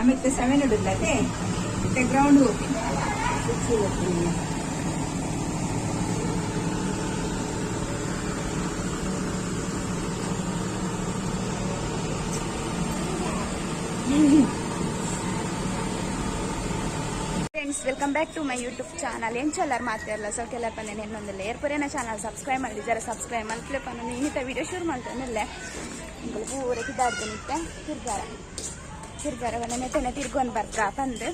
ನಮ್ಮ ಇತ್ತೆ 7 ಇಡುಲ್ಲತೆ ಇತ್ತೆ ಗ್ರೌಂಡ್ ಹೋಗ್ತೀನಿ. Friends, welcome back to my YouTube channel. ಎಂಚೊಲ್ಲಾರ್ ಮಾತೆರ್ಲ ಸೊಲ್ಕೆಲ್ಲ ಪಂದೆ ನೆನ್ನೊಂದಿಲ್ಲ ಏರ್ಪುರೇನ ಚಾನಲ್ ಸಬ್ಸ್ಕ್ರೈಬ್ ಮಾಡಿ ಜರ ಸಬ್ಸ್ಕ್ರೈಬ್ ಮಲ್ಪಲೆ ಪನ್ನ ಇನ್ನಿತ ವಿಡಿಯೋ ಶುರು ಮಾಡ್ತಾನಿಲ್ಲ. ಇಂಕುಲು ಪೂರ ಕಿದಾಡ್ದನಿತ್ತೆ ತಿರ್ಗಾರ ತಿರ್ಗಾರ ಬಂದ ನೆಟ್ಟನೆ ತಿರ್ಗೊಂದು ಬರ್ಕ ಪಂದು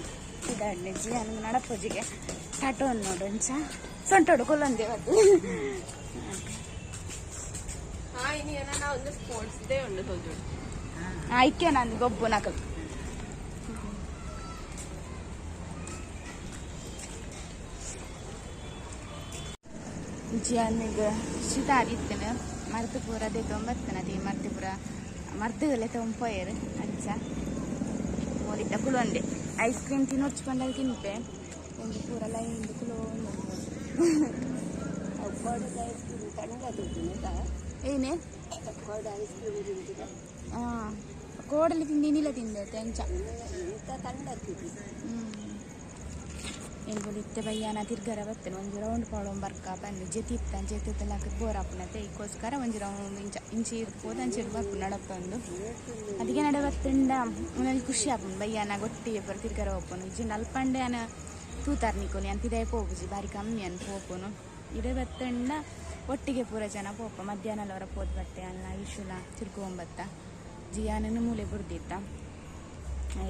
ಇದಾಡ್ನೆ ಜಿಯಾನ್ ನಡಪೊಜಿಗೆ ತಟೋನ್ ನೋಡು ಅಂಚ ಸೊಂಟೋಡು ಕುಲ್ಲೊಂದೇ ಅವತ್ತು. ಒಂದು ಸ್ಪೋರ್ಟ್ಸ್ ಡೇ ಉಂಡು ತೋಜುಡು. ಐಕೆ ನಂದು ಗೊಬ್ಬು ನಕಲು ಜಿಯಾನಿಗ್ ಶೀತ ಆದಿತ್ತನ ಮರ್ತು ಪೂರ ದೆತ್ತೊಂಬತ್ತನ ಅದೇ ಮರ್ತು ಪೂರ ಮರ್ದುಗಲೆ ತೊಂಪೋಯರು ಅಂಚ ಮೋಲಿತ್ತ ಕುಲೊಂದೆ ಐಸ್ ಕ್ರೀಮ್ ತಿನ್ನೊಚ್ಚು ಪಂಡಲ್ ತಿನ್ಪೆ ಒಂದು ಪೂರ ಲೈನ್ ಕುಲೋ. ಐಸ್ ಕ್ರೀಮ್ ತಣ್ಣಗ ಏನೇ? ಐಸ್ ಕ್ರೀಮ್ ತಿಂತಿದ. ಹಾಂ, ಕೋಡಲಿ ತಿಂದಿನಿಲ್ಲ, ತಿಂದೆ ಅಂಚ. ಇಂತ ತಣ್ಣಗ. ಎಂಕುಲು ಇತ್ತೆ ಬಯ್ಯಾನ ತಿರ್ಗರ ಬತ್ತೇನೆ ಒಂಜಿ ರೌಂಡ್ ಪಾಡೊಂದು ಬರ್ಕ ಪಂದು ಜೆತಿತ್ತ ಜೆತಿತ್ತಲಾಕ ಬೋರ್ ಆಪುನತೆ ಇಕ್ಕೋಸ್ಕರ ಒಂಜಿ ರೌಂಡ್ ಇಂಚ ಇಂಚಿ ಇರ್ಬೋದು ಅಂಚೆ ಬರ್ಪು ನಡಪಂದು. ಅದಕ್ಕೆ ನಡೆ ಬತ್ತಂಡ ಒಂದೊಂದು ಖುಷಿ ಆಪುಂಡು. ಬಯ್ಯಾನ ಗೊತ್ತಿಗೆ ಪೂರ ತಿರ್ಗರ ಹೋಪುನು. ಇಜ್ಜಿಂಡ ಅಲ್ಪಂಡೆ ಅನ ತೂತಾರ್ ನಿಕೋಲಿ ಅಂತ ಇದೇ ಪೋಪುಜಿ, ಬಾರಿ ಕಮ್ಮಿ ಅನ್ ಪೋಪುನು. ಇಡೆ ಬತ್ತಂಡ ಒಟ್ಟಿಗೆ ಪೂರ ಜನ ಪೋಪ. ಮಧ್ಯಾಹ್ನ ಅವರ ಪೋದ್ ಬತ್ತೆ ಅಲ್ಲ ಇಶುಲ ತಿರ್ಗೊಂಬತ್ತ ಜಿಯಾನನ್ನು ಮೂಲೆ ಬುಡ್ದಿತ್ತ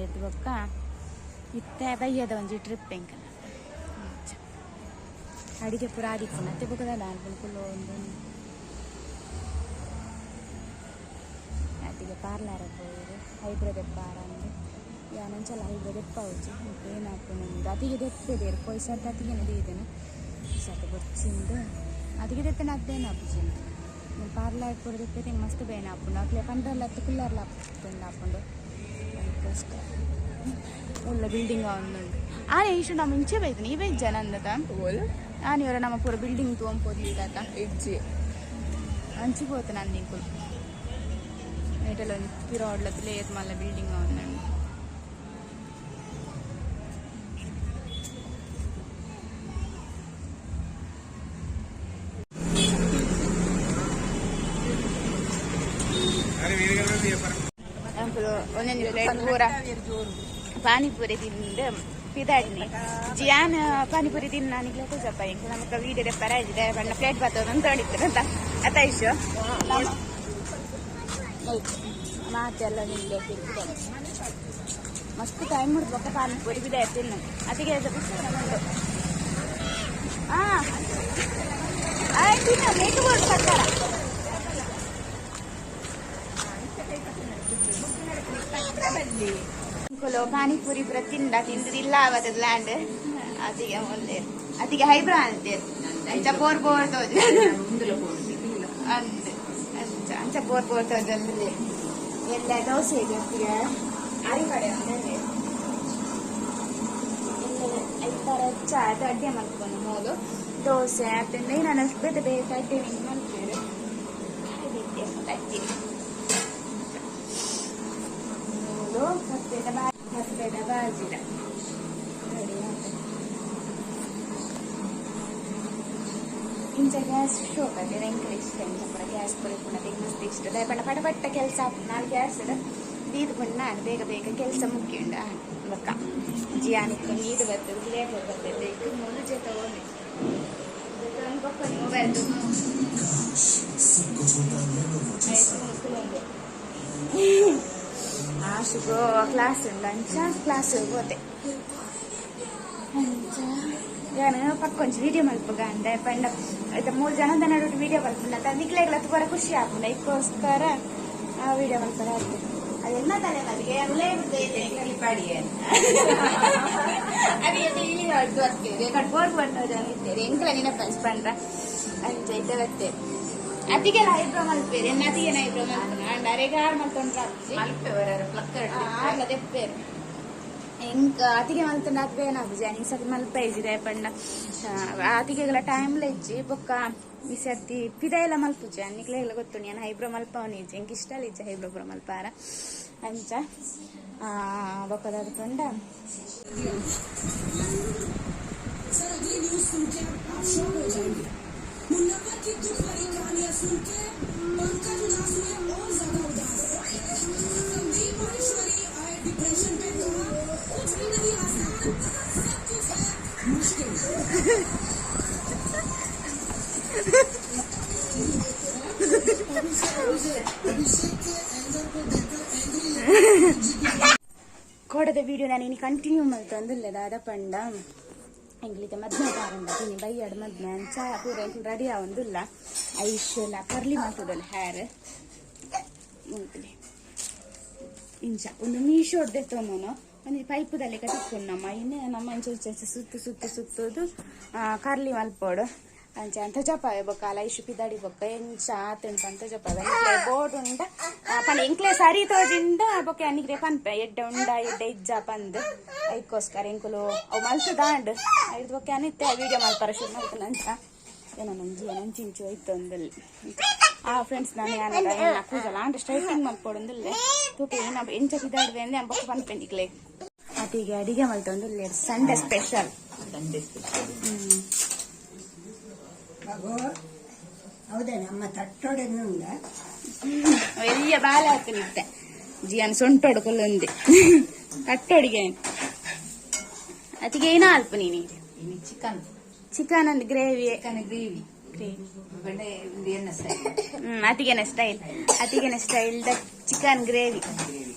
ಎದ್ದು ಬೊಕ್ಕ ಇತ್ತೆ ಬಯ್ಯದ ಒಂಜಿ ಟ್ರಿಪ್ ಎಂಕಲ್ಲ ಅಡಿಗೆ ಪೂರ ಆದಿಪ್ಪುಂಡು ಅತ್ತೆ ಬೊಕ್ಕದ ದಾನ್ಪುಂಡು ಕುಲ್ಲು ಒಂದು ಅತ್ತಿಗೆ ಪಾರ್ಲಾರ ಪೋಯಿರು ಐಬ್ರೋ ದೆಪ್ಪಾರ ಅಂದು. ಯಾನಂಚಲ ಐಬ್ರೋ ದೆಪ್ಪಾವುಜಿ ಏನಾಪುಂಡು ಅತಿಗೆ ದೆಪ್ಪೆದೇರು ಪೋಯ್ ಸರ್ತಿ ಅತಿಗೆನೆ ದೀದೆನು ಈ ಸರ್ತಿ ಬೊಚ್ಚಿಂದು ಅತಿಗೆ ದೆತ್ತನ ಅತ್ತೇನಾಪುಜಿ. ಪಾರ್ಲಾರ್ ಪೂರ ದೆಪ್ಪೆ ಮಸ್ತ್ ಬೇನ ಆಪುಂಡು. ಅಕ್ಲೆ ಪಂಡ್ರಲ್ಲ ಅತ್ತು ಕುಲ್ಲರ್ಲ ಆಪುಂಡು ಆಪುಂಡು. ಅದಕ್ಕೋಸ್ಕರ ಉಲ್ಲ ಬಿಲ್ಡಿಂಗ್ ಒಂದುಂಡು. ಆನೆ ಇಷ್ಟು ನಮ್ಮ ಇಂಚೆ ಬೈತನೆ ಈ ಬೈಜ ನಂದತ. ಆನೆ ಇವರ ನಮ್ಮ ಪೂರ ಬಿಲ್ಡಿಂಗ್ ತೋಂಪೋದಿತ್ತಾತ. ಇಜ್ಜಿ. ಅಂಚಿ ಪೋತ ನಂದಿಂಕುಲು ಏಟಲ್ ಒಂಜಿ ಪಿರೋಡ್ಲತ್ ಲೇತ್ ಮಲ್ಲ ಬಿಲ್ಡಿಂಗ್ ಒಂದುಂಡು. ಅಂಕುಲು ಒಂದೊಂದು ಪ್ಲೇಟ್ ಪೂರ ಪಾನಿಪುರಿ ತಿಂದು ಪಿದಾಡ್ನಿ. ಜಿಯಾನ್ ಪಾನಿಪುರಿ ತಿನ್ನ ನಿಗ್ಲ ತೋಜಪ್ಪ. ಇಂಕ ನಮಕ ವೀಡಿಯೋ ದೆಪ್ಪರ ಇದೆ ಬಣ್ಣ ಪ್ಲೇಟ್ ಬರ್ತದ ಅಂತ ಹೊಡಿತಾರೆ ಅತ್ತ ಇಶು ಮಾತೆಲ್ಲ ನಿಂಗೆ ತಿರ್ಗಿದೆ. ಮಸ್ತ್ ಟೈಮ್ ಮುಡ್ಬೇಕ ಪಾನಿಪುರಿ ಬಿಡ ತಿನ್ನು ಅದಕ್ಕೆ ಉಂಟು. ಹಾಂ ಆಯ್ತು, ಮೇಕ್ ಬೋರ್ಡ್ ಸರ್ಕಾರ ಕುಲು ಪಾನಿಪುರಿ ಪೂರ ತಿಂದ ತಿಂದಿಲ್ಲ ಅವತ್ತದ ಲ್ಯಾಂಡ್ ಅದಿಗೆ ಒಳ್ಳೆ ಅದಿಗೆ ಹೈಬ್ರಾ ಅಂತೆ ಅಂಚ ಬೋರ್ ಬೋರ್ ತೋಜ ಅಂತೆ ಅಂಚ ಅಂಚ ಬೋರ್ ಬೋರ್ ತೋಜಲ್ಲಿ ಎಲ್ಲ ದೋಸೆ ಇದೆ. ಅತ್ತಿಗೆ ಆರಿ ಕಡೆ ಒಂದೇ ಎಲ್ಲ ಐತಾರ ಚಾ ಅದು ಅಡ್ಡೆ ಮಲ್ಕೊಂಡು ಮೂಲು ದೋಸೆ ಅತ್ತಿಂದ ನಾನು ಬೇತೆ ಬೇತೆ ಅಡ್ಡೆ ಮಲ್ಪೇರು ಅತ್ತಿ ಮೂಲು ಕಪ್ಪೆದ ಬಾ ಕಪ್ಪೆದ ಬಾಜಿದ ರೆಡಿ ಆಯ್ತು. ಇಂಚ ಗ್ಯಾಸ್ ಶೋಕ್ ಅದೇ ಎಂಕಲ್ ಇಷ್ಟ. ಇಂಚ ಪೂರ ಗ್ಯಾಸ್ ಪೂರ ಪುನಃ ಮಸ್ತ್ ಇಷ್ಟ. ದಯಪಂಡ ಪಟ ಪಟ್ಟ ಕೆಲಸ ಆಪುಂಡು. ನಾಲ್ ಗ್ಯಾಸ್ ದೀದ್ ಪಂಡ ನಾನು ಬೇಗ ಬೇಗ ಕೆಲಸ ಮುಗಿಯುಂಡು. ಬೊಕ್ಕ ಜಿಯಾನಿಕ್ ನೀರು ಬರ್ತದೆ, ಫ್ಲೇವರ್ ಬರ್ತದೆ. ಇಕ್ ಮೂಲು ಜೊತೆ ಓದಿ ಬೊಕ್ಕ ಮೊಬೈಲ್ ಆಶುಗೋ ಕ್ಲಾಸ್ ಉಂಡು ಅಂಚ ಕ್ಲಾಸ್ ಹೋದೆ. ಅಂಚ ಯಾನ್ ಪಕ್ಕೊಂಚಿ ವಿಡಿಯೋ ಮಲ್ಪುಗ ಅಂದೆ ಪಂಡ ಆಯ್ತಾ ಮೂರು ಜನದ ನಡುವೆ ವಿಡಿಯೋ ಮಲ್ಪುಂಡ ನಿಕ್ಲೆಗ್ಲ ಪೂರ ಖುಷಿ ಆಪುಂಡು. ಐಕ್ಕೋಸ್ಕರ ಆ ವಿಡಿಯೋ ಮಲ್ಪರ ಆಗ್ತದೆ. ಅದೆನ್ನ ತಲೆ ಮಲ್ಲಿಗೆ ಉಲೇ ಪಾಡಿಯೇ. ಅದು ಇಲ್ಲಿ ಬರ್ತೇವೆ ಬೋರ್ ಬಂದ ಜನ ಇದ್ದೇವೆ ಎಂಕಲ ನೆನಪನ್ಸ್ ಪಂಡ್ರ ಅಂಚ ಇತ್ತೆ ಬರ್ತೇವೆ. ಅತಿಗೆಲ್ಲ ಐಬ್ರೋ ಮಲ್ಪೇರು ಎನ್ನ ಅತಿಗೆನ ಐಬ್ರೋ ಮಲ್ಪುನ ಅಂಡ ಅರೆಗ್ ಆರ್ ಮಲ್ತೊಂಡ್ರ ಆಪುಜಿ. ಮಲ್ಪೆ ಪ್ಲಕ್ಕರ್. ಆರ್ಲ ದೆಪ್ಪೇರು ಎಂಕ್ ಅತಿಗೆ ಮಲ್ತಂಡ ಅದು ಬೇನಾಪುಜಿ. ಈ ಸತಿ ಮಲ್ಪ ಇಜ್ಜಿ ಪಂಡ ಅತಿಗೆಗಳ ಟೈಮ್ ಇಜ್ಜಿ. ಬೊಕ್ಕ ಈ ಸರ್ತಿ ಪಿದಾಯೆಲ್ಲ ಮಲ್ಪುಜೆ ನಿಕ್ಲೆಗ್ಲ ಗೊತ್ತುಂಡು ಯಾನ್ ಐಬ್ರೋ ಮಲ್ಪವನಿಜ್ಜಿ ಎಂಕ್ ಇಷ್ಟ ಇಜ್ಜಿ ಐಬ್ರೋ ಪೂರ ಮಲ್ಪಾರ ಅಂಚ ಬೊಕ್ಕ ಪಂಡ. सर, अगली न्यूज सुन के आप शॉक हो जाएंगे। मुनव्वर की दुख भरी कहानियां सुन के पंकज उधास हुए और ज्यादा उदास। संदीप माहेश्वरी आए डिप्रेशन पे, कहा, कुछ भी नहीं आसान, सब कुछ है मुश्किल। अभिषेक के एंगर को देखकर एंग्री ಕೋಡದ ವಿಡಿಯೋ ನಾನು ಇನಿ ಕಂಟಿನ್ಯೂ ಮಲ್ತೊಂದುಲ್ಲೆ. ದಾದ ಪಂಡ ಎಂಕ್ಲಿತೆ ಮದ್ಮೆ ಪಾರಂಡ ಇನಿ ಬೈಯಾಡ್ ಮದ್ಮೆ. ಅಂಚ ಪೂರ ಎಂಕ್ಲು ರೆಡಿ ಆವೊಂದುಲ್ಲ. ಐಶ್ ಎಲ್ಲ ಕರ್ಲಿ ಮಲ್ತದಲ್ಲ ಹೇರ್ ಮುಲ್ತಲೆ. ಇಂಚ ಒಂದು ಮೀಶೋಡ್ ದೆತ್ತೊಂದನು ಒಂಜಿ ಪೈಪುದಲ್ಲಿ ತಿಕ್ಕೊಂಡು ನಮ್ಮ ಇನ್ನು ನಮ್ಮ ಇಂಚ ಇಂಚ ಇಂಚ ಸುತ್ತು ಸುತ್ತು ಸುತ್ತುದು ಕರ್ಲಿ ಮಲ್ಪೋಡು. ಅಂಚ ಅಂತ ಜಪಾವೆ ಬೊಕ್ಕ ಅಲ ಐಶು ಪಿದಾಡಿ ಬೊಕ್ಕ ಎಂಚ ಆತುಂಡು ಪಂತ ಜಪಾವೆ. ಬೋರ್ಡ್ ಉಂಡ ಪಂಡ ಎಂಕ್ಲೆ ಸರಿ ತೋಜಿಂದ ಬೊಕ್ಕ ಅನಿಗ್ರೆ ಪನ್ಪೆ ಎಡ್ಡೆ ಉಂಡ ಎಡ್ಡೆ ಇಜ್ಜ ಪಂದ್. ಐಕ್ಕೋಸ್ಕರ ಎಂಕುಲು ಅವು ಮಲ್ತು ದಾಂಡ್ ಐದು ಬೊಕ್ಕ ಅನಿತ್ತೆ ವಿಡಿಯೋ ಮಲ್ಪರ ಶುರು ಮಲ್ಪುನಂಚ ಏನೋ ನಂಜಿ ನಂಚಿ ಇಂಚು ಹೋಯ್ತೊಂದಲ್ಲಿ. ಆ ಫ್ರೆಂಡ್ಸ್, ನಾನು ಯಾನ ಕೂಜಲ ಆಂಡ ಸ್ಟ್ರೈಟಿಂಗ್ ಮಲ್ಪೊಡೊಂದುಲ್ಲೆ. ತೂಕ ಏನ ಎಂಚ ಪಿದಾಡ್ವೆ ಅಂದೆ ಬೊಕ್ಕ ಪನ್ಪೆ ನಿಕ್ಲೆ. ಅತಿಗೆ ಅಡಿಗೆ ಮಲ್ತೊಂದುಲ್ಲೆ, ಸಂಡೇ ಸ್ಪೆಷಲ್. Sunday special. ಮಗು, ಹೌದಾ? ನಮ್ಮ ತಟ್ಟೊಡೆನುಂಡ. ಎಲ್ಲಿಯ ಬಾಲೆ ಹಾಕನಿತ್ತೆ ಜಿಯಾನ್ ಸೊಂಟೊಡು ಕೊಲ್ಲೊಂದೆ ಕಟ್ಟೊಡಿಗೆ ಅತಿಗೆ ಏನ ಅಲ್ಪ ನೀನಿ. ಇನಿ ಚಿಕನ್. ಚಿಕನ್ ಅಂದ್ ಗ್ರೇವಿ. Chicken gravy. Gravy. ಬಂಡೆ ಎನ್ನ ಸ್ಟೈಲ್. ಅತಿಗೆನ ಸ್ಟೈಲ್, ಅತಿಗೆನ style the chicken gravy. Gravy.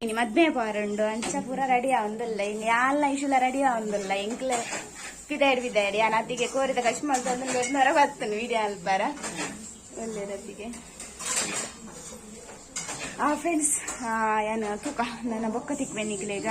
ಇನಿ ಮದ್ಮೆ ಪಾರುಂಡು, ಅಂಚ ಪೂರ ರೆಡಿ ಆವೊಂದುಲ್ಲ. ಇನ್ನು ಯಾಲ್ಲ ಇಶುಲ ರೆಡಿ ಆವೊಂದುಲ್ಲ. ಎಂಕ್ಲೆ ಪಿದಾಡಿ ಪಿದಾಡಿ ಯಾನ್ ಅತ್ತಿಗೆ ಕೋರಿದ ಕಶ್ ಮಲ್ತೊಂದು ಹೊರ ಬರ್ತೇನೆ ವಿಡಿಯೋ ಅಲ್ಪಾರ ಒಳ್ಳೆಯದತ್ತಿಗೆ. ಆ ಫ್ರೆಂಡ್ಸ್, ಯಾನ್ ತೂಕ ನನ್ನ ಬೊಕ್ಕ ತಿಕ್ವೆ ನಿಕ್ಲೆಗ.